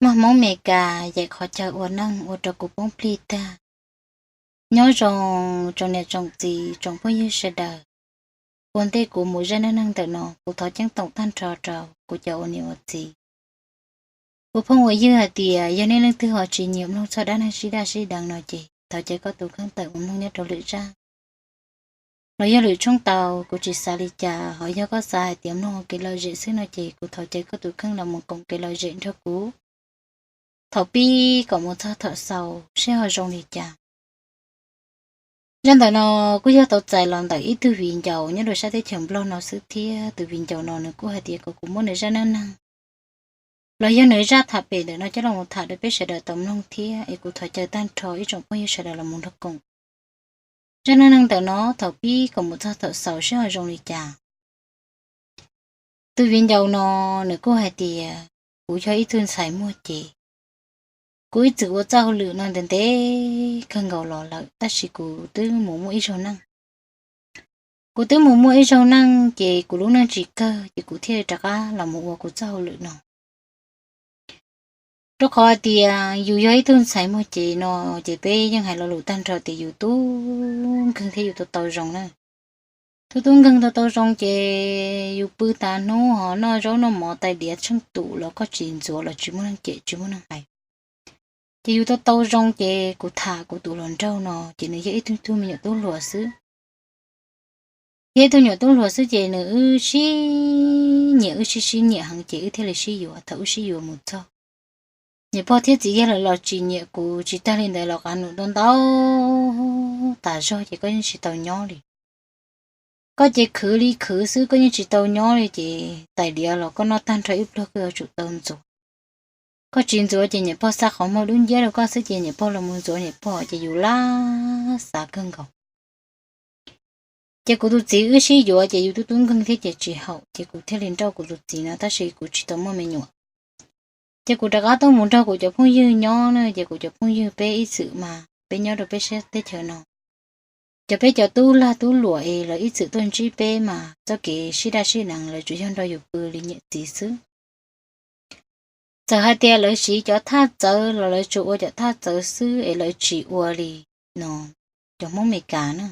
Muaj Hmoob Meskas yaim qhov chaw ua neej ua rau kuv poob plig tag. Nyob zoo tsoom niam tsoom txiv tsoom phooj ywg sawv daws. Ua ntej kuv mus zaj neej neeg ntawm no, kuv thov ceeb toom tag nrho rau kuv cov ua niam ua txiv, ua phooj ua ywg hais tias yog nej leej twg ho tsis nyiam mloog txog dab neeg sib daj sib deev no ces thov caw koj tus kheej tawm mus mloog nyob rau lwm zaj los yog lwm tshooj tau, kuv tsis xav li cas. Ho yog koj xav hais tias mloog kev lom zem xwb no ces kuv thov caw koj tus kheej los mus koom kev lom zem nrog kuv thaum pib kom mus txog thaum xaus seb ho zoo li cas. Zaj ntawm no kuj yog tau txais los ntawm ib tug viv ncaus nyob rau sab teb chaws Nplog no xwb thiab. Tus viv ncaus no nws kuj hais tias kom kuv muab nws zaj neej neeg los yog nws zaj tham pem ntawm no coj los mus tham rau peb sawv daws tau mloog thiab. Es kuv thov caw tag nrho ib tsoom phooj ywg sawv daws los mus nrog koom zaj neej neeg ntawm no thaum pib kom mus txog thaum xaus seb ho zoo li cas. Tus viv ncaus no nws kuj hais tias kuv yog ib tug ntxhais muag cev. Kuv ib txwm ua txoj hauj lwm no ntev ntev kawg nkaus los lawm, tab sis kuv twb mus muaj ib zaug neej. Kuv twb mus muaj ib zaug neej ces kuv lub neej tsis kawg ces kuv thiaj rov qab los mus ua kuv txoj hauj lwm no. Rau qhov hais tias yus yog ib tug ntxhais muag cev no ces peb yeej hais lo lus tag nrho tias yus tub nkeeg thiab yus tau tau zoo na. Tub tub nkeeg tau tau zoo ces yus pw tas hnub ho noj zaub noj mov tais diav tsheej tus los koj tsis ntxuav los tsis muaj neeg cem tsis muaj neeg hais. Ces yus tau tau zoo ces kuv tham kuv tus hluas nraug no ces nws yog ib tug tug me nyuam tub hluas xwb. Yog ib tug nyuam tub hluas xwb ces nws wb sib nyiam, wb sib sib nyiam heev ces wb thiaj li sib yuav. Thaum wb sib yuav mus txog, niam pog thiab txiv yawg lawv los tsis nyiam kuv, tsis tag li ntawd los qav num ntau ntau tas zog ces koj yeej tsis tau nyob li. Koj ces khwv li khwv xwb, koj yeej tsis tau nyob li ces tais diav los koj noj tag nrho ib pluag koj yuav tsum tau ntxuav. Koj tsis ntxuav ces niam pog xa qhov muag dub nciab rau koj xwb ces niam pog los mus ntxuav niam pog ces yus laj xav kawg nkaus. Ces kuv tus txiv wb sib yuav ces yus tub tub nkeeg thiab ces tsis haum ces kuv thiaj li nrauj kuv tus txiv no tab sis kuv tsis tau muaj me nyuam. Ces kuv rov qab tuaj mus nrog kuv cov phooj ywg nyob na, ces kuv cov phooj ywg peb ib txwm mas peb nyob rau peb sab teb chaws no, cov peb cov tub lag tub luam es lawv ib txwm tuaj ntsib peb mas txoj kev sib daj sib deev lawv tsuas yog nrog yus pw li niam txiv xwb. Txawm hais tias lawv siv cov thaj txawv los lawv tsuas ua cov thaj txawv xwb es lawv tsis ua li no cov Hmoob Meskas na.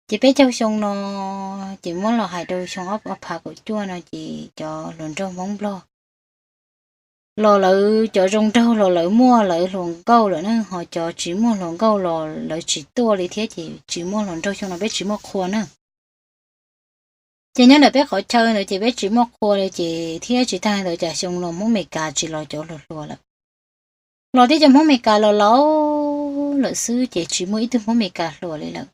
Ces peb caug xyoo no ces muab los hais rau xyoo ob phav kaum cuaj no ces cov hluas nraug Hmoob Nplog los lawv cov zoo nraug los lawv muaj lawv hluas nkauj lawm na, ho cov tsis muaj hluas nkauj los lawv tsis tuaj li thiab ces tsis muaj hluas nraug, xyoo no peb tsis muaj qhua na. Ces nyob ntawm peb qhov chaw ntawd ces peb tsis muaj qhua li ces thiab tsis tag li ntawd cas xyoo no Hmoob Meskas tsis los cov hluas hluas lawm. Los tib cov Hmoob Meskas los laus lawm xwb ces tsis muaj ib tug Hmoob Meskas hluas li lawm.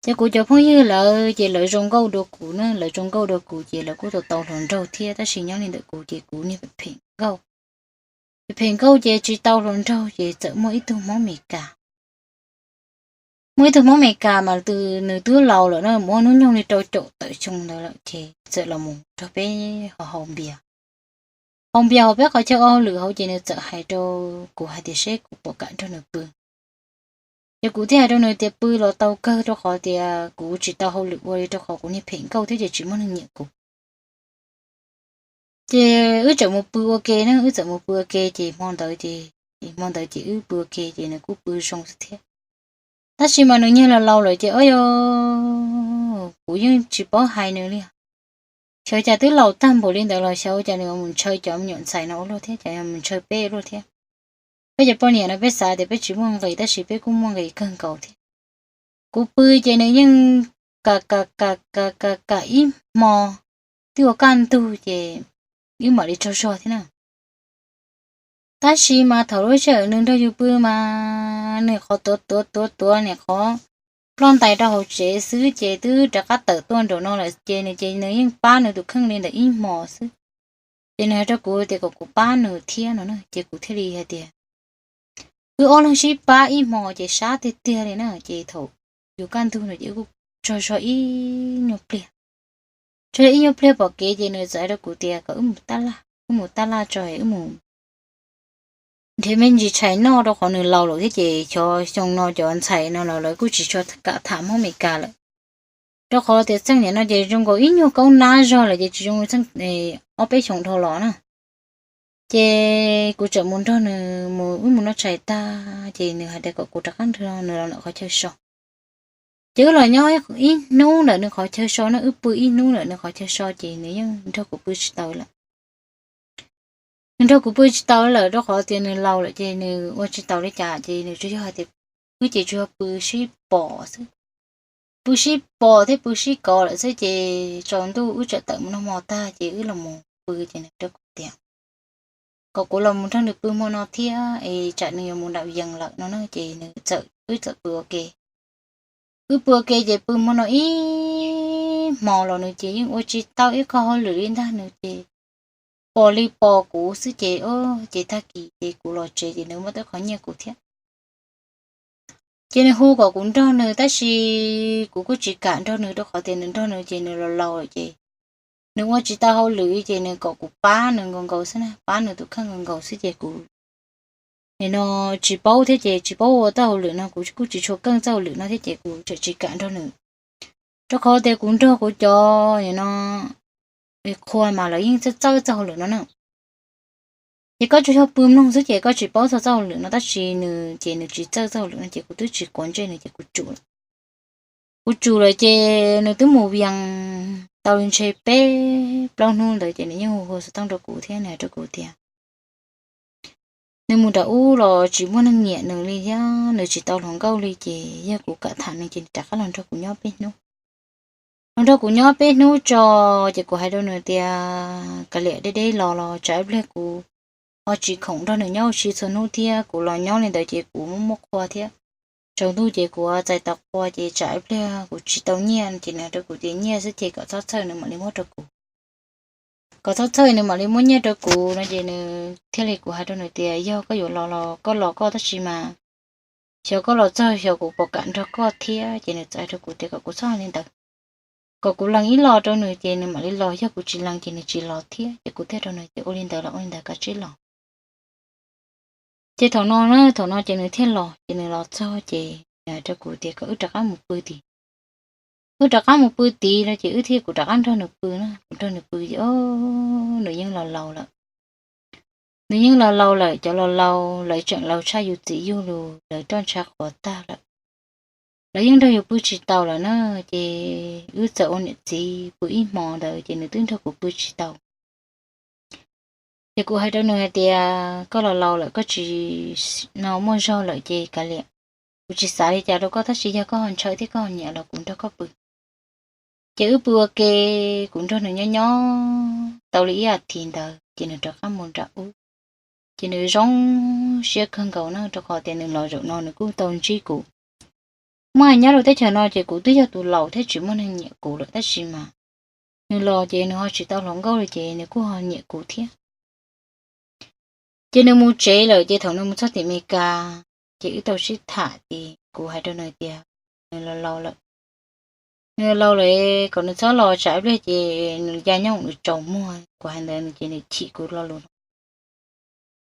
Ces kuv cov phooj ywg lawv ces lawv zoo nkauj dua kuv na, lawv zoo nkauj dua kuv ces lawv kuj tau tau hluas nraug thiab, tab sis nyob li ntawm kuv ces kuv niag phem nkauj. Phem nkauj ces tsis tau hluas nraug ces txawm muaj ib tug Hmoob Meskas. Muaj ib tug Hmoob Meskas mas nws twb laus lawm na, muaj hnub nyoog li rau caum tawm xyoo ntawd lawm ces txawm los mus nrog peb ho haus npias. Haus npias hauv peb qhov chaw ua hauj lwm hauv ces nws txawm hais rau kuv hais tias seb kuv puas kam nrog nws pw. Ces kuv thiaj hais rau nws tias pw los tau kawg, rau qhov tias kuv tsis tau hauj lwm ua li, rau qhov kuv niag phem nkauj thiab ces tsis muaj neeg nyiam kuv. Ces wb txawm mus pw ua ke na, wb txawm mus pw ua ke ces hmo ntawd ces, hmo ntawd ces wb pw ua ke ces nws kuj pw zoo xwb thiab. Tab sis mas nws niag laus laus lawm ces o yog kuv yeej tsis paub hais nws li. Xyov cas twb laus tag npaum li ntawd los xyov cas nws mus ntshaw cov me nyuam ntxhais no ua luaj thiab, cov mus ntshaw peb ua luaj thiab. Peb cov poj niam no peb xav tias peb tsis muaj nqis tab sis peb kuj muaj nqis kawg nkaus thiab. Kuv pw ces nws yeej kam kam kam kam kam kam ib hmo, twb ua kaj ntug ces wb mam li tsaug zog thiab na. Tab sis mas thaum lub sij hawm nws nrog yus pw mas nws qhov tuav tuav tuav tuav nws qhov ploj ntais rau hauv tsev xwb ces twb rov qab tawm tuaj nraum no lawm ces nws ces nws yeej pab nws tus kheej li ntawm ib hmos xwb. Ces nws hais rau kuv tias kom kuv pab nws thiab no na, ces kuv thiaj li hais tias wb ob leeg sib pab ib hmos ces sab tiag tiag li na. Ces thaum yus kaj ntug no ces wb kuj tsaug zog ib nyuag pliag. Tsaug zog ib nyuag pliag pom kev ces nws txawm hais rau kuv tias kom wb mus taj laj, wb mus taj laj tso es wb mus nrhiav me ntsis tshais noj, rau qhov nws laus lawm thiab ces xyov xyoo no cov ntxhais no los lawv kuj tsis tshua kam tham Hmoob Meskas lawm. Rau qhov tias txheej niam no ces zoo nkaus ib nyuag kaub nab zog lawm ces tsis zoo li txheej ob peb xyoo dhau los na. Ces Kuv txawm mus nrog nws mus, wb mus noj tshais tag ces nws hais tias kom kuv rov qab nrog nws los ntawm qhov chaw so. Ces wb los nyob ib hnub ntawm nws qhov chaw so no, wb pw ib hnub ntawm nws qhov chaw so ces nws yeej nrog kuv pw tsis tau lawm. Nws nrog kuv pw tsis tau lawm rau qhov tias nws laus lawm ces nws ua tsis tau li cas ces nws tsuas yog hais tias wb ces tsuas yog pw sib pom xwb, pw sib pom thiab pw sib kov lawm xwb ces tsaus ntuj wb txawm tawm mus noj hmo tag ces wb los mus pw ces nws rau kuv tias kom kuv los mus nrog nws pw hmo no thiab es tsam nws yuav mus nram yees lawm no na ces nws txawm, wb txawm pw ua ke. Wb pw ua ke ces pw hmo no ib hmo los nws ces yeej ua tsis tau ib qho hauj lwm li ntag, nws ces pom li pom kuv xwb ces, ces tag kis ces kuv los tsev ces nws muab tau qhov nyiaj kuv thiab. Ces nws hu kom kuv nrog nws tab sis kuv kuj tsis kam nrog nws rau qhov tias nws nrog nws ces nws laus laus lawm ces nws ua tsis tau hauj lwm ces nws kom kuv pab nws nkaus nkaus xwb na, pab nws tus kheej nkaus nkaus xwb ces kuv nim no tsis paub thiab ces tsis paub ua txoj hauj lwm no, kuv kuj tsis tshua keej txoj hauj lwm no thiab ces kuv txawm tsis kam nrog nws. Rau qhov tias kuv nrog kuv cov nim no qhua mas lawv yeej txawj txawj txoj hauj lwm no na. Ces koj tsuas yog pw mloog xwb ces koj tsis paub txog txoj hauj lwm no tab sis nws ces nws tsis txawj txoj hauj lwm no ces kuv twb tsis quav ntsej nws ces kuv tsum lawm. Kuv tsum lawm ces nws twb mus vias tau li ntshe peb plaub hnub ntawd ces nws yeej hu hu xov tooj rau kuv thiab nws hais rau kuv tias nws mus nram ub los tsis muaj neeg nyiam nws li thiab nws tsis tau hluas nkauj li ces yog kuv kam tham nws ces nws rov qab los nrog kuv nyob peb hnub. Los nrog kuv nyob peb hnub tso ces kuv hais rau nws tias kav liam, deb deb los los tsam ib pliag kuv ho tsis khoom nrog nws nyob ua si txhua hnub thiab kuv los nyob li ntawd ces kuv muaj muaj qhua thiab. Tsaus ntuj ces kuv txais tau qhua ces tsam ib pliag kuv tsis tau nyiaj ces nws hais rau kuv tias nyiaj xwb ces kom txhob txhawj nws mam li muab rau kuv. Kom txhob txhawj nws mam li muab nyiaj rau kuv no ces nws thiaj li, kuv hais rau nws tias yog koj yuav los los koj los koj tab sis mas xyov koj los txog xyov kuv puas kam nrog koj thiab ces nws txawm hais rau kuv tias kom kuv txhob hais li ntawd, kom kuv lees ib los rau nws ces nws mam li los, yog kuv tsis lees ces nws tsis los thiab ces kuv thiaj rau nws tias ua li ntawd los ua li ntawd kav tsij los. Ces thaum no na, thaum no ces nws thiaj los ces nws los txog ces nws hais rau kuv tias kom wb rov qab mus pw tid. Wb rov qab mus pw tid no ces wb thiaj, kuv rov qab nrog nws pw na, kuv nrog nws pw ces nws yeej laus laus lawm. Nws yeej laus laus lawm, cov laus laus lawv tseem laus tshaj yus txiv yug lus, lawv roj ntsha qhuav tag lawm. Lawv yeej nrog yus pw tsis taus lawm na, ces wb txawm ua niam txiv pw ib hmo ntawd ces nws twb nrog kuv pw tsis taus. Ces kuv hais rau nws hais tias koj laus laus lawm, koj tsis no muaj zog lawm ces kav liam, kuv tsis xav li cas rau koj tab sis yog koj ho ntshaw thiab koj ho nyiam los kuv nrog koj pw. Ces wb pw ua ke, kuv nrog nws nyob nyob tau li ib as thiv ntawd ces nws rov qab mus nram ub. Ces nws zoo siab kawg nkaus na, rau qhov tias nws los zaum no nws kuj tau ntsib kuv. Muaj nyob rau teb chaws no ces kuv twb yog tus laus thiab tsis muaj neeg nyiam kuv lawm tab sis mas nws los ces nws ho tsis tau hluas nkauj li ces nws kuj ho nyiam kuv thiab. Ces nws mus tsev lawm ces thaum nws mus txog tim Amelikas ces wb tau sib tham ces kuv hais rau nws tias nws laus laus lawm. Nws laus lawm kom nws txhob los tsam ib pliag ces nws ya nyooj nws tsaus muag, kuv hais ntawd ces nws chim kuv lo lus no.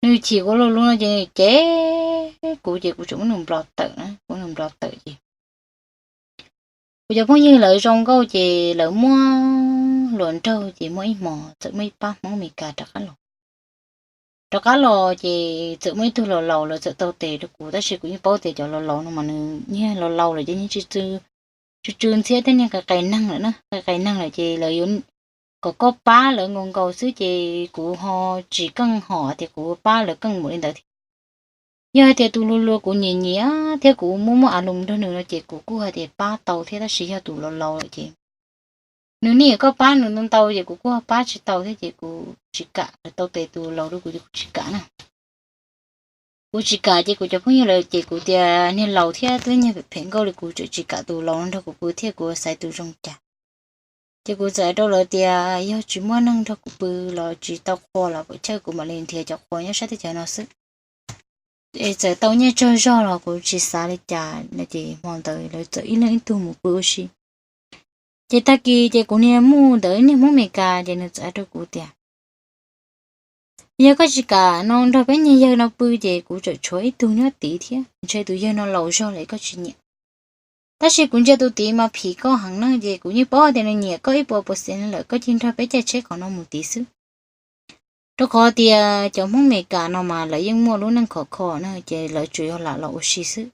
Nws chim kuv lo lus no ces nws cem kuv ces kuv tseem muab nws nplos tawm na, kuv muab nws nplos tawm ces kuv cov phooj ywg lawv zoo nkauj ces lawv muaj hluas nraug ces muaj ib hmos txawm muaj ib pab Hmoob Amelikas rov qab los. Rov qab los ces txawm muaj ib tug laus laus lawv txawm tau tes rau kuv tab sis kuv yeej paub tias cov laus laus no mas nws niag laus laus lawm ces niag tsw tsw ntxhiab thiab niag qis qis neeg lawm na, qis qis neeg lawm ces lawv yuav kom koj pab lawv nkaus nkaus xwb ces kuv ho tsis keej hom tias kuv pab lawv keej npaum li ntawd thiab. Yog hais tias tus hluas hluas kuv nyiam nyiam thiab kuv muaj muaj a lus nrog nws no ces kuv kuj hais tias pab tau thiab tab sis yog tus laus laus lawm ces nws niam koj pab nws ntau ntau ces kuv kuj pab tsis tau thiab ces kuv tsis kam, lawv tau tes tus laus rau kuv ces kuv tsis kam na. Kuv tsis kam ces kuv cov phooj ywg lawv ces kuv tias niag laus thiab twb niag phem phem nkauj li kuv tseem tsis kam tus laus no nrog kuv pw thiab kuv xaiv tus zoo cas. Ces kuv txawm hais rau lawv tias yog tsis muaj neeg nrog kuv pw los tsis tau qhua los puas chawj kuv mam li nrhiav cov qhua nyob sab teb chaws no xwb. Es txawm tau nyiaj tsawg zog los kuv tsis xav li cas no ces hmo ntawd lawv txawm ib leeg ib tug mus pw ua si. Ces tag kis ces kuv niag muj ntawd niag Hmoob Amelikas ces nws txawm hais rau kuv tias yog koj tsis kam no nrog peb niag yawg no pw ces kuv tseem tshuav ib tug nyob tid thiab, ntshe tus yawg no laus zog lawm koj tsis nyiam. Tab sis kuv ntsia tus tid mas phim koj heev na ces kuv yeej paub tias nws nyiam koj ib puas puas xiav lawm, koj cia nrog peb caij tsheb qhov no mus tid xwb. Rau qhov tias cov Hmoob Amelikas no mas lawv yeej muaj lub neej khov kho na, ces lawv tsuas yog lam los ua si xwb.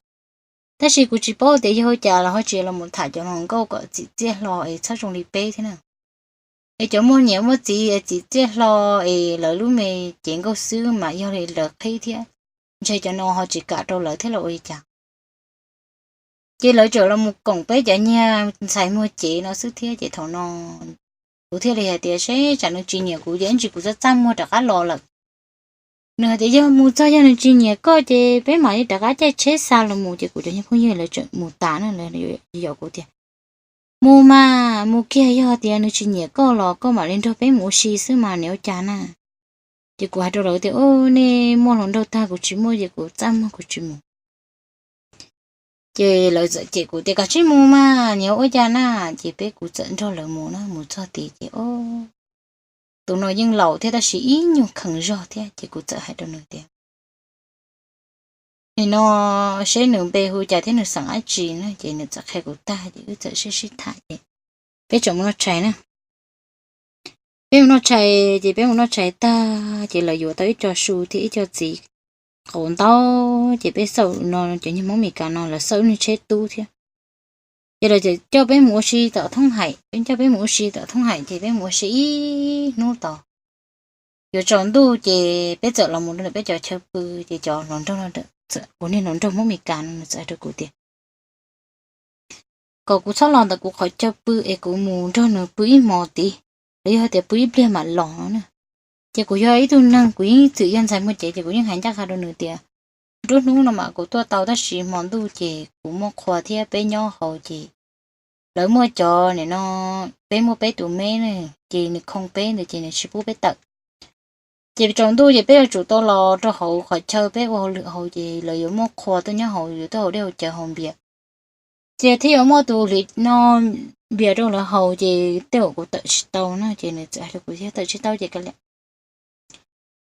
Tab sis kuv tsis paub tias yog ua cas los ho tsis los mus tham cov hluas nkauj kom txim txiaj hlo es txhob zoo li peb thiab na. Es cov muaj niam muaj txiv txim txiaj hlo es lawv lub me cev nkauj xwb mas yog li lawv qhib thiab, ntshe cov no ho tsis kam rau lawv thiab los ua li cas. Ces lawv tseem los mus koom peb cov niag ntxhais muag cev no xwb thiab. Ces thaum no kuv thiaj li hais tias seb tsam nws tsis nyiam kuv ces ib ntsis kuv txaj txaj muag rov qab los lawm. Nws hais tias yog mus txog yog nws tsis nyiam koj ces peb mam li rov qab caij tsheb xa los mus. Ces kuv cov niag phooj ywg lawv tseem mus tas na, lawv yaum kuv tias mus mas mus kiag, yog tias nws tsis nyiam koj los koj mam li nrog peb mus ua si xwb mas nws ua cas na. Ces kuv hais rau lawv tias nej muaj hluas nraug tag kuv tsis muaj ces kuv txaj muag kuv tsis mus. Ces lawv txawm cem kuv tias koj tsis mus mas nws ua cas na. Ces peb kuv txawm nrog lawv mus na, mus txog tid ces tus no yeej laus thiab tab sis ib nyuag kheev zog thiab. Ces kuv txawm hais rau nws tias nim no seb nws npe hu cas thiab nws xeem dab tsi na. Ces nws txawm qhia kuv tag ces wb txawm sib sib tham ces peb tseem mus noj tshais na. Peb mus noj tshais ces peb mus noj tshais tag ces lawv yuav tau ib co su thiab ib co txiv qaub ntaub ces peb xauj no, cov niag Hmoob Amelikas no lawv xauj ib lub tsheb tub thiab. Ces lawv txawm coj peb mus ua si tom Thoob Haim, peb coj peb mus ua si tom Thoob Haim ces peb mus ua si ib hnub tod. Yuav tsaus ntuj ces peb txawm los mus rau ntawm peb cov chaw pw. Ces cov hluas nraug, kuv niag hluas nraug Hmoob Amelikas no nws txawm hais rau kuv tias kom kuv txhob los ntawm kuv qhov chaw pw es kuv mus nrog nws pw ib hmos tid, los yog tias pw ib pliag mam los no na. Ces kuv yog ib tug neeg kuv yeej txwm yog ntxhais muag cev ces kuv yeej hais ncaj qha rau nws tias nruab hnub no mas kuv tuaj tau tab sis hmo ntuj ces kuv muaj qhua thiab peb nyob hauv ces lawv muaj cov nim no, peb muaj peb tus me ne, ces nws khoo peb ntawd ces nws tsis pub peb tawm. Ces tsaus ntuj ces peb yuav tsum tau los rau hauv qhov chaw peb ua hauj lwm hauv ces lawv yuav muaj qhua tuaj nyob hauv, yuav tuaj haus dej haus cawv haus npias. Ces thiaj yuav muaj tus hliv no npias rau lawv haus ces tej zaum kuv tawm tsis tau na. Ces nws txawm hais rau kuv tias tawm tsis tau ces kav liam.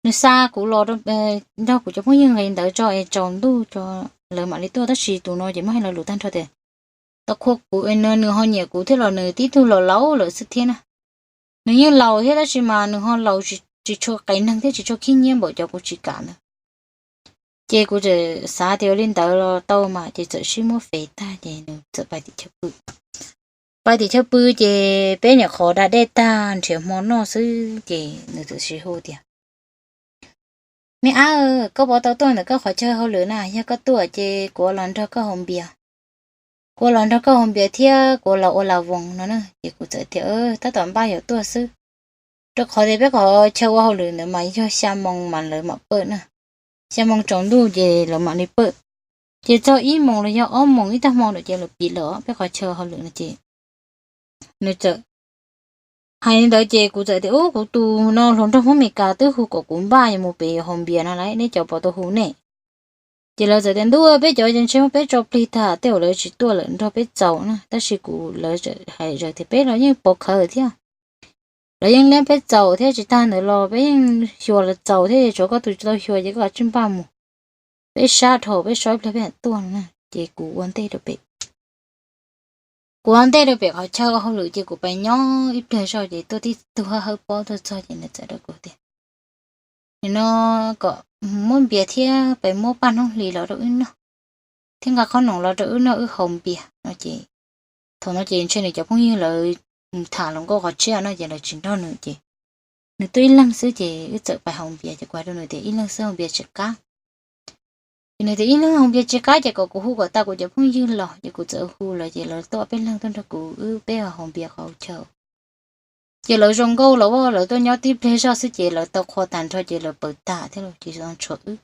Nws xa kuv los nrog kuv cov phooj ywg nqis ntawd tso es tsaus ntuj tso lawv mam li tuaj. Tab sis tus no ces muab hais lo lus tag nrho tias tau qhua kuv, nws ho nyiam kuv thiab los nws tib tug laus laus lawm xwb thiab na. Nws yeej laus thiab tab sis mas nws ho laus, tsis tshua qias neeg thiab tsis tshua khib nyiab npaum cov kuv tsis kam ntawd. Ces kuv txawm xav tias ua li ntawd los tau mas ces txawm sib muab fem tag ces nws txawm pais tim chaw pw. Pais tim chaw pw ces peb nyuam qhuav da dej tag nrhiav hmo noj xwb ces nws txawm sib hu tias me ab, koj puas tau tuaj ntawm koj qhov chaw hauj lwm na? Yog koj tuaj ces kuv los nrog koj haus npias, kuv los nrog koj haus npias thiab kuv los ua la voos no na. Ces kuv txawm tias tab tom npaj yuav tuaj xwb, rau qhov tias peb qhov chaw ua hauj lwm ntawd mas yog xya moo mas lawv mam pawj na, xya moo tsaus ntuj ces lawv mam li pawj. Ces txog ib moos los yog ob moos ib tag hmo lawm ces lawv piv lawm peb qhov chaw hauj lwm no ces nws txawm hais li ntawd ces kuv txawm tias ub, kuv tus no hluas nraug Hmoob Amelikas twb hu kom kuv npaj yuav mus pem yuav haus npias no lawm, nej cov puas tau hu nej? Ces lawv txawm tias ntuj, peb cov ces ntshe muab peb tso plig tag, tej zaum lawv tsis tuaj lawm nrog peb txaus na. Tab sis kuv, lawv txawm hais tias peb los yeej pov khawv thiab, lawv yeej liab peb txaus thiab, tsis tag ntawd los peb yeej xyuas lawv txaus thiab, tsuav koj tus tsis tau xyuas ces koj kav tsij npaj mus, peb sab dhau, peb so ib pliag peb mam tuaj no na. Ces kuv ua ntej rau pem, kuv ua ntej rau pem qhov chaw hauj lwm ces kuv pais nyob ib pliag zog ces tuaj tib tug hawb hawb pob tuaj txog ces nws txawm rau kuv tias nim no kom muab npias thiab pais muab paj hnoob hlis los rau wb noj, thiab nqa qhob noom los rau wb noj wb haus npias no ces thaum no ces ntshe nws cov phooj ywg lawv tham hluas nkauj qhov tshiab no ces lawv tsis nrog nws ces nws tuaj ib leeg xwb ces wb txawm pais haus npias ces kuv hais rau nws tias ib leeg xwb haus npias tsis qab. Ces nws tias ib leeg haus npias tsis qab ces kom kuv hu kom tau kuv cov phooj ywg los, ces kuv txawm hu lawv ces lawv tuaj peb leeg tuaj nrog kuv wb peb haus npias qhov chaw. Ces lawv zoo nkauj los lawv tuaj nyob tib pliag zog xwb ces lawv tau qhua tag nrho ces lawv pawv tas thiab los ces tshuav wb.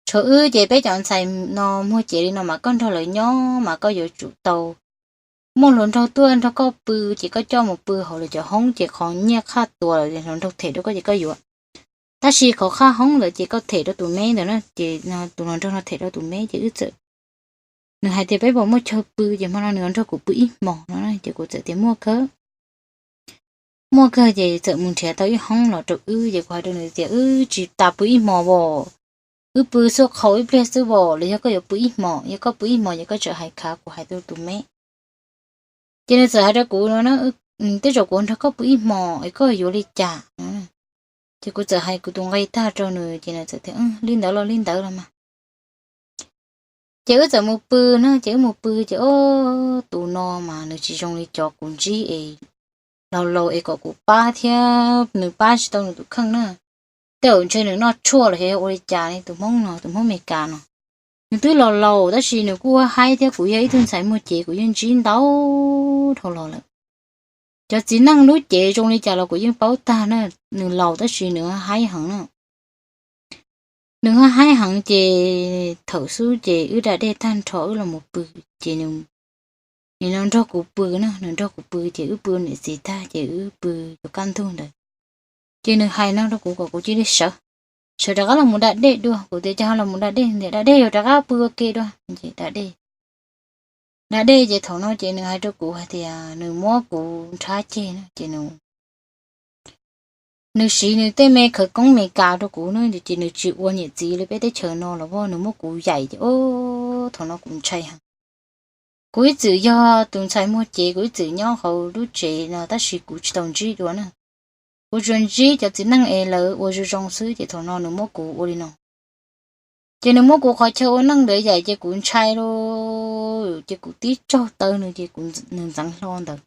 Tshuav wb ces peb cov ntxhais no muag cev li no mas koj nrog lawv nyob mas koj yuav tsum tau muaj hluas nraug tuaj nrog koj pw ces koj coj mus pw hauv lawv cov hoob ces qhov nyiaj qhaj tuas hluas nraug them rau koj ces koj yuav. Tab sis qhov qhaj hoob ntawd ces koj them rau tus me ntawd na, ces tus hluas nraug no them rau tus me ces wb txawm, nws hais tias peb puas muaj chaw pw ces hmo no nws nrog kuv pw ib hmos no ces kuv txawm tias muaj kawg. Muaj kawg ces txawm mus nrhiav tau ib hoob los rau wb ces kuv hais rau nws tias wb tsis tas pw ib hmos as, wb pw xuaj qhau ib pliag xwb as, los yog koj yuav pw ib hmos, yog koj pw ib hmos ces koj txawm hais khav kuv hais rau tus me. Ces nws txawm hais rau kuv no na, tej zaum kuv nrog koj pw ib hmos es koj yuav li cas no. Ces kuv txawm hais kuv tus nqi tag rau nws ces nws txawm tias, Li ntawd los li ntawd los mas. Ces wb txawm mus pw na, ces wb mus pw ces o, tus no mas nws tsis zoo li cov kuv ntsib es laus laus es kom kuv pab thiab nws pab tsis tau nws tus kheej na. Tej zaum ntshe nws noj tshuaj los xyov yog ua li cas li tus Hmoob no, tus Hmoob Amelikas no. Nws twb laus laus tab sis nws kuj haib thiab, kuv yog ib tug ntxhais muag cev kuv yeej ntsib ntau dhau los lawm. Cov txiv neej lub cev zoo li cas los kuv yeej paub tag na, nws laus tab sis nws haib heev na. Nws haib heev ces thaum xub ces wb da dej tag nrho wb los mus pw, ces nws nim no nrog kuv pw na, nws nrog kuv pw ces wb pw niam txiv tag ces wb pw yuav kaj ntug ntawd. Ces nws hais no rau kuv kom kuv cia li sawv, sawv rov qab los mus da dej dua. Kuv tias, Cas ho los mus da dej? Tias, Da dej yuav rov qab pw ua ke dua. Ces da dej, da dej ces thaum no ces nws hais rau kuv hais tias nws muab kuv nrhab ceg na, ces nws nws siv nws tej me khawv koob Amelikas rau kuv na, ces nws tsis ua niam txiv li peb teb chaws no los vog, nws muab kuv yaim ces o, thaum no kuv ntshai heev. Kuv ib txwm yog tus ntxhais muag cev, kuv ib txwm nyob hauv lub tsev no tab sis kuv tsis tau ntsib dua na. Kuv tsuas ntsib cov txiv neej es lawv ua zoo zoo xwb ces thaum no nws muab kuv ua li no. Ces nws muab kuv qhov chaw ua neej ntawd yaim ces kuv ntshai lauj, ces kuv tib tsaug taw nws ces nws ntxeev hlo ntawd.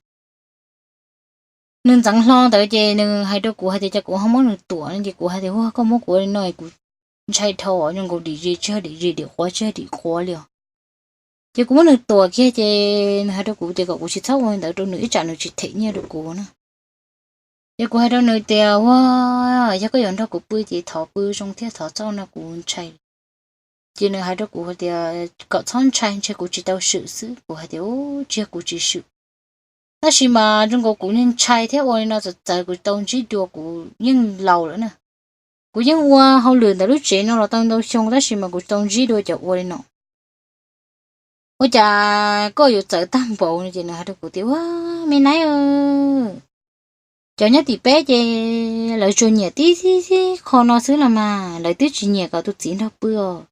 Nws ntxeev hlo ntawd ces nws hais rau kuv hais tias cas kuv ho muab nws tuam no, ces kuv hais tias, Ua, koj muab kuv ua li no kuv ntshai dhau, zoo nkaus dim zis tsis yog dim zis, dim qhuav tsis yog dim qhuav li os. Ces kuv muab nws tuam kiag ces nws hais rau kuv tias kom kuv tsis txhob ua li ntawd rau nws ib tsam nws tsis them nyiaj rau kuv na. Ces kuv hais rau nws tias, Ua, yog koj yuav nrog kuv pw ces thov pw zoo thiab thov txhob ua no kuv ntshai. Ces nws hais rau kuv hais tias kom txhob ntshai, ntshe kuv tsis tau swm xwb. Kuv hais tias, Ub, tsis yog kuv tsis swm, tab sis mas zoo nkaus kuv ntshai thiab ua li no txawv txawv kuv tsis tau ntsib dua, kuv yeej laus lawm na. Kuv yeej ua hauj lwm ntawm lub tsev no los tau ntau xyoo tab sis mas kuv tsis tau ntsib dua cov ua li no. Ua cas koj yuav txawv tag npaum no? Ces nws hais rau kuv tias, Ua, me nab, cov nyob tim peb ces lawv tsuas nyiam tib tib qho no xwb los mas, lawv twb tsis nyiam kom tus txiv nrog pw os.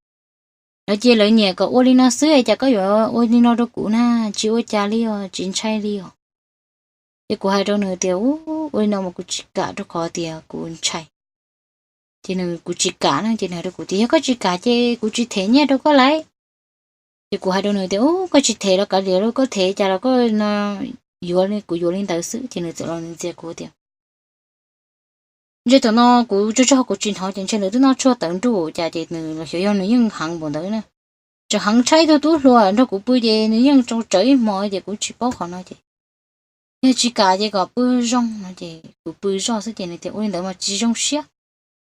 Lawv ces lawv nyiam kom ua li no xwb, cas koj yuav ua li no rau kuv na? Tsis ua cas li os, tsis ntshai li os. Ces kuv hais rau nws tias, Ub, ua li no mas kuv tsis kam rau qhov tias kuv ntshai. Ces nws, kuv tsis kam na, ces nws hais rau kuv tias, Yog koj tsis kam ces kuv tsis them nyiaj rau koj lauj. Ces kuv hais rau nws tias, Ub, koj tsis them los kav liam lauj, koj them cas los koj no yuav li, kuv yuav li ntawd xwb. Ces nws txawm los nws ntxias kuv tias, Ntshe thaum no kuv tsaug zog kuv tsis hnov ces ntshe nws twb noj tshuaj tawv nruj cas, ces nws los xyov yog nws yeej heev npaum ntawd na. Tseem heev tshaj ib tug tub hluas nrog kuv pw ces nws yeej tsau tsawv ib hmo ces kuv tsis paub qhov no ces, Yog tsis kam ces kom pw zoo no ces kuv pw zoj xwb. Ces nws tias, Ua li ntawd mas tsis zoo siab,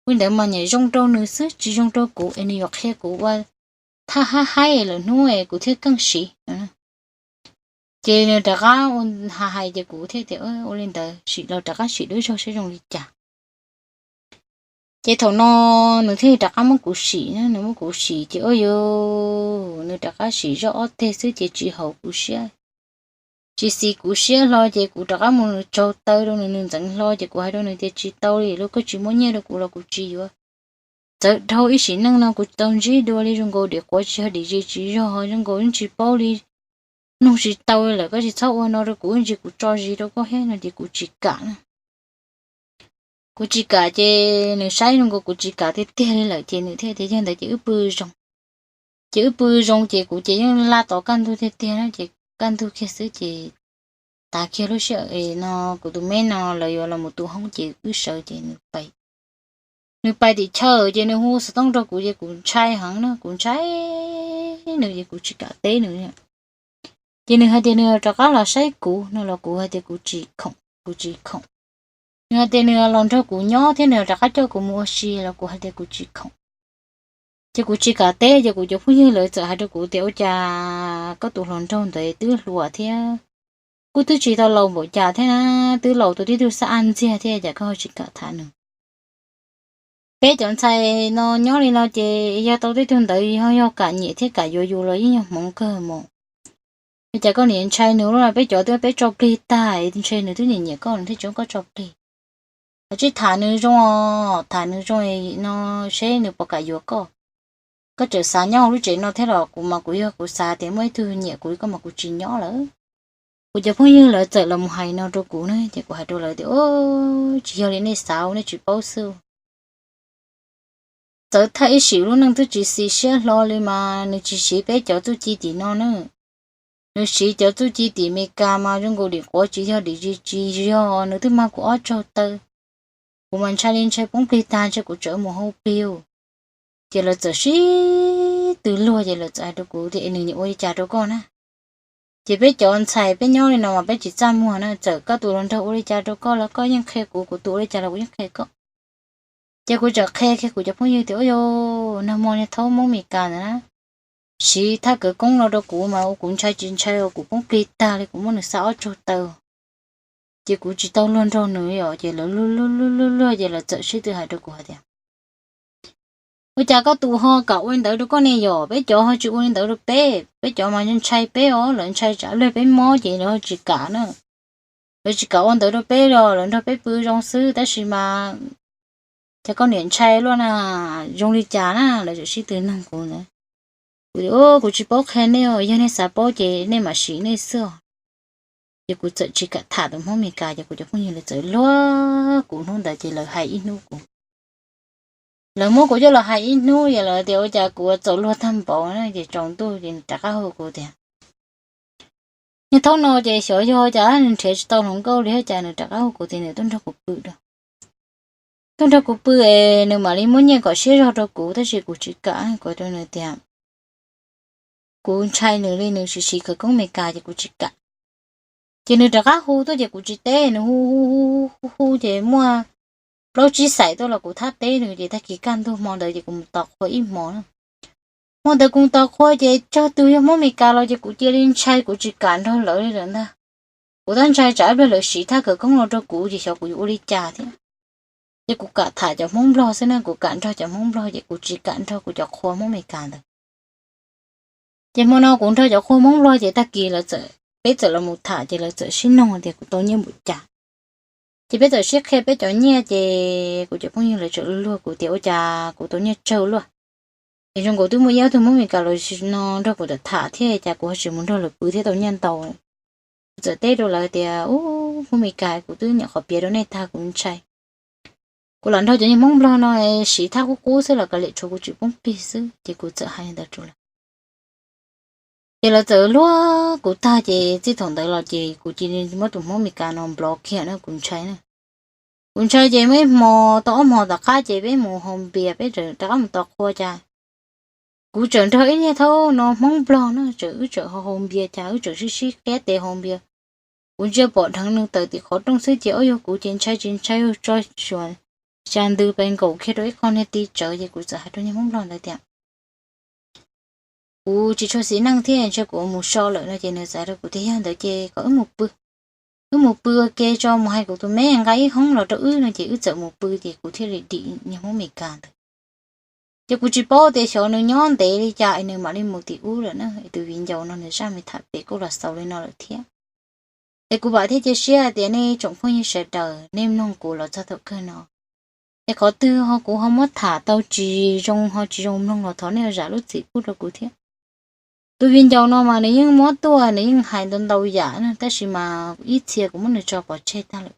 ua li ntawd mas nyam zoo rau nws xwb tsis zoo rau kuv es nws yuav qhia kuv ua thaj hab haib lawm hnub es kuv thiaj keej siv. Ces nws rov qab ua, hais hais ces kuv thiaj tias, Ua li ntawd sim los rov qab sim dua zog saib zoo li cas. Ces thaum no nws thiaj rov qab muab kuv sim na, nws muab kuv sim ces ua yus, nws rov qab sim zoj ob teg xwb ces tsis haum kuv siab, tsis xis kuv siab hlo ces kuv rov qab mus tsaug taw rau nws, nws ntxeev hlo ces kuv hais rau nws tias, Tsis tau li lauj, koj tsis muab nyiaj rau kuv los kuv tsis yuav. Txawv dhau ib sim neej no kuv tsis tau ntsib dua li, zoo nkaus dim quav tsis yog dim zis tsis yog, zoo nkaus yeej tsis paub li, mloog tsis tau li lawm, koj tsis txhob ua no rau kuv, ntsis kuv tso zis rau koj thiab no ces kuv tsis kam na. Kuv tsis kam ces nws saib zoo nkaus kuv tsis kam tiag tiag li lawm ces nws thiaj tias, Yog ntawd ces wb pw zoo. Ces wb pw zoo ces kuv ces yeej laj tos kaj ntug tiag tiag na, ces kaj ntug kiag xwb ces tav kiag lub sij hawm no kuv tus me no lawv yuav los mus tu hoob ces wb sawv ces nws pais, nws pais tim chaw ces nws hu xov tooj rau kuv ces kuv ntshai heev na, kuv ntshai nws ces kuv tsis kam teb nws. Ces nws hais tias nws rov qab los saib kuv no los kuv hais tias kuv tsis khoom, kuv tsis khoom. Nws hais tias nws los nrog kuv nyob thiab nws rov qab coj kuv mus ua si los kuv hais tias kuv tsis khoom. Ces kuv tsis kam teb ces kuv cov phooj ywg lawv txawm hais rau kuv tias, Ua cas koj tus hluas nraug ntawd twb hluas thiab, kuj twb tsis tau laus npaum cas thiab na, twb laus tus tib tug xab ab ntxiag thiab cas koj ho tsis kam tham nws? Peb cov ntxhais no nyob li no ces yog tau tej tug ntawd ho yog kam nyiam thiab kam yuav yus los yeej yog hmoov kawg mus. Cas koj niaj ntshai nws lub, peb cov twb peb tso plig tag, ntshe nws twb nyiam nyiam koj nws thiaj tso koj tso plig. Koj tsij tham nws zoo os, tham nws zoo no seb nws puas kam yuav koj. Koj tseem xav nyob hauv lub tsev no thiab los kuv mas kuv yog kuv xav tias muaj ib tug nyiam kuv li koj mas kuv tsis nyob lawm. Kuv cov phooj ywg lawv txawm los mus hais no rau kuv na ces kuv hais rau lawv tias, Tsis yog li nej xav, nej tsis paub xwb. txawv tag ib sim lub neej twb tsis xis siab hlo li mas nws tsis siv peb cov txuj ci tim no na. Nws siv cov txuj ci tim Meskas mas zoo nkaus dim quav tsis yog dim zis tsis yog, nws twb mag kuv ob tsaug taw. Kuv mas ntshai li ntshai poob plig tag ntshai kuv tseem mus hauv plig. Ces lawv txawm sib tw luag ces lawv txawm hais rau kuv tias es nws nyiam ua li cas rau koj na. Ces peb cov ntxhais peb nyob li no mas peb tsis txaj muag na, txawm koj tus hluas nraug ua li cas rau koj los koj yeej qhia kuv, kuv tus ua li cas los kuv yeej qhia koj. Ces kuv tseem qhia kiag kuv cov phooj ywg tias ua yog nag hmo niag thaub Hmoob Meskas ntawd na, siv thaj khawv koob no rau kuv mas ua kuv ntshai tsis ntshai ua kuv poob plig tag li, kuv muab nws xa ob tsaug taw. Ces kuv tsis tau luag nrog nws os, ces lawv luag luag luag luag luag ces lawv txawm sib tw hais rau kuv hais tias ua cas koj tus ho kam ua li ntawd rau koj ne yom, peb cov ho tsis ua li ntawd rau peb, peb cov mas ntshai peb os, lawv ntshai tsam luag peb mob ces lawv tsis kam na. Lawv tsis kam ua ntawd rau peb los lawv nrog peb pw zoo xwb tab sis mas cas koj niam ntshai luaj na, zoo li cas na, lawv txawm sib tw nug kuv ntawd. Kuv tias kuv tsis paub qhia nej, yog nej xav paub ces nej mam sim nej xwb os. Ces kuv txawm tsis kam tham tus Hmoob Meskas ces kuv cov phooj ywg lawv txawm luag kuv hnub ntawd ces lawv hais ib hnub kuv. Lawv muab kuv coj los hais ib hnub ces lawv tias ua cas kuv txaus luag tag npaum na, ces tsaus ntuj ces nws rov qab hu kuv tias niag thaub no ces xyov yog cas nws nrhiav tsis tau hluas nkauj li cas nws rov qab hu kuv tias nws tuaj nrog kuv pw rau. Tuaj nrog kuv pw es nws mam li muab nyiaj kom siab zog rau kuv tab sis kuv tsis kam, kuv rau nws tias kuv ntshai nws li, nws siv siv khawv koob Meskas ces kuv tsis kam. Ces nws rov qab hu tuaj ces kuv tsis teb, nws hu hu hu hu hu ces muaj plaub tsib xaim tuaj los kuv thab teb nws ces tag kis kaj ntug hmo ntawd ces kuv mus tos qhua ib hmo na. Hmo ntawd kuv mus tos qhua ces tsawg tus yog Hmoob Meskas los ces kuv cia li ntshai kuv tsis kam nrog lawv li lawm ntag. Kuv tab ntshai tsam ib pliag lawv siv thaj khawv koob no rau kuv ces xyov kuv yuav ua li cas thiab. Ces kuv kam tham cov Hmoob Nplog xwb na, kuv kam nrog cov Hmoob Nplog ces kuv tsis kam nrog kuv cov qhua Hmoob Meskas ntawd. Ces hmo no kuv nrog cov qhua Hmoob Nplog ces tag kis lawv txawm, peb txawm los mus tham ces lawv txawm sib noog tias kuv tau nyiaj npaum cas. Ces peb txawm sib qhia peb cov nyiaj ces kuv cov phooj ywg lawv txawm luag kuv tias ua cas kuv tau nyiaj tsawg luaj. Es zoo nkaus twb muaj ib ob tug Hmoob Meskas los no nrog kuv tham thiab cas kuv ho tsis mus nrog lawv pw thiab tau nyiaj ntau. Kuv txawm teb rau lawv tias ub, Hmoob Meskas kuv twb nyuam qhuav piav rau nej tag kuv ntshai. Kuv lam nrog cov niag Hmoob Nplog no siv thaj qub qub xwb los kav liam tshuav kuv tsis poob plig xwb ces kuv txawm hais li ntawd rau lawv. Ces lawv txawm luag kuv tag ces txij thaum ntawd los ces kuv cia li muab tus Hmoob Meskas no nplov kiag na, kuv ntshai na. Kuv ntshai ces muaj ib hmo tau ob hmo tom qab ces peb mus haus npias peb txawm rov qab mus tos qhua cas kuv txawm nrog ib niag thaub no Hmoob Nplog na txawm wb txawm haus npias cas wb txawm sib sib qhiab tes haus npias. Kuv ntsia pom dheev nws tawm tim qhov rooj xwb ces ob yog kuv ces ntshai tsis ntshai tso xyuas xya ntws pes nkaum kiag rau ib qho niag ti tsawv ces kuv txawm hais rau niag Hmoob Nplog ntawd tias kuv tsis tshua xis neej thiab ntshai kuv mus so lawm no ces nws txawm hais rau kuv tias yog ntawd ces kom wb mus pw. Wb mus pw ua ke tso mus hais kuv tus me nqa ib hoob los rau wb no ces wb txawm mus pw ces kuv thiaj li dim niag Hmoob Meskas ntawd. Ces kuv tsis paub tias xyov nws nyob ntev li cas es nws mam li mus tim ub lawm na, es tus viv ncaus no nws zaj me tham pem kuj los xaus li no lawm thiab. Es kuv vam thiab cia siab hais tias nej tsoom phooj ywg sawv daws nej mloog kuv los txog thaum kawg no, es qhov twg ho kuv ho muab tham tau tsis zoo ho tsis zoo mloog los thov nej zam lub txim pub rau kuv thiab. Tus viv ncaus no mas nws yeej muab tuaj nws yeej hais ntau ntau yam na tab sis mas ib txhia kuv muab nws tso pov tseg tag lawm.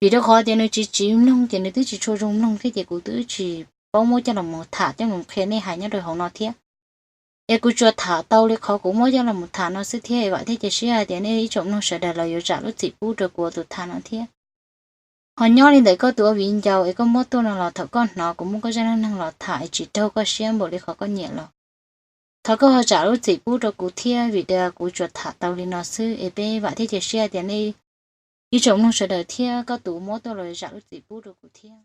Vim rau qhov tias nws tsis tsis mloog ces nws twb tsis tshua zoo mloog thiab ces kuv twb tsis paub muab coj los mus tham coj mus qhia nej hais nyob rau hauv no thiab. Es kuv tsuas tham tau li qhov kuv muab coj los mus tham no xwb thiab vam thiab cia siab hais tias nej ib tsoom mloog sawv daws los yuav zam lub txim pub rau kuv tus tham no thiab. Ho nyob li ntawm koj tus ua viv ncaus es koj muab tuaj no los thaum koj hnov kuv muab koj zaj neej neeg los tham es tsis raug koj siab npaum li qhov koj nyiam los thov koj ho zam lub txim pub rau kuv thiab vim tias kuv tsuas tham tau li no xwb es peb vam thiab cia siab tias nej ib tsoom mloog sawv daws thiab koj tus muab tuaj los zam lub txim pub rau kuv thiab.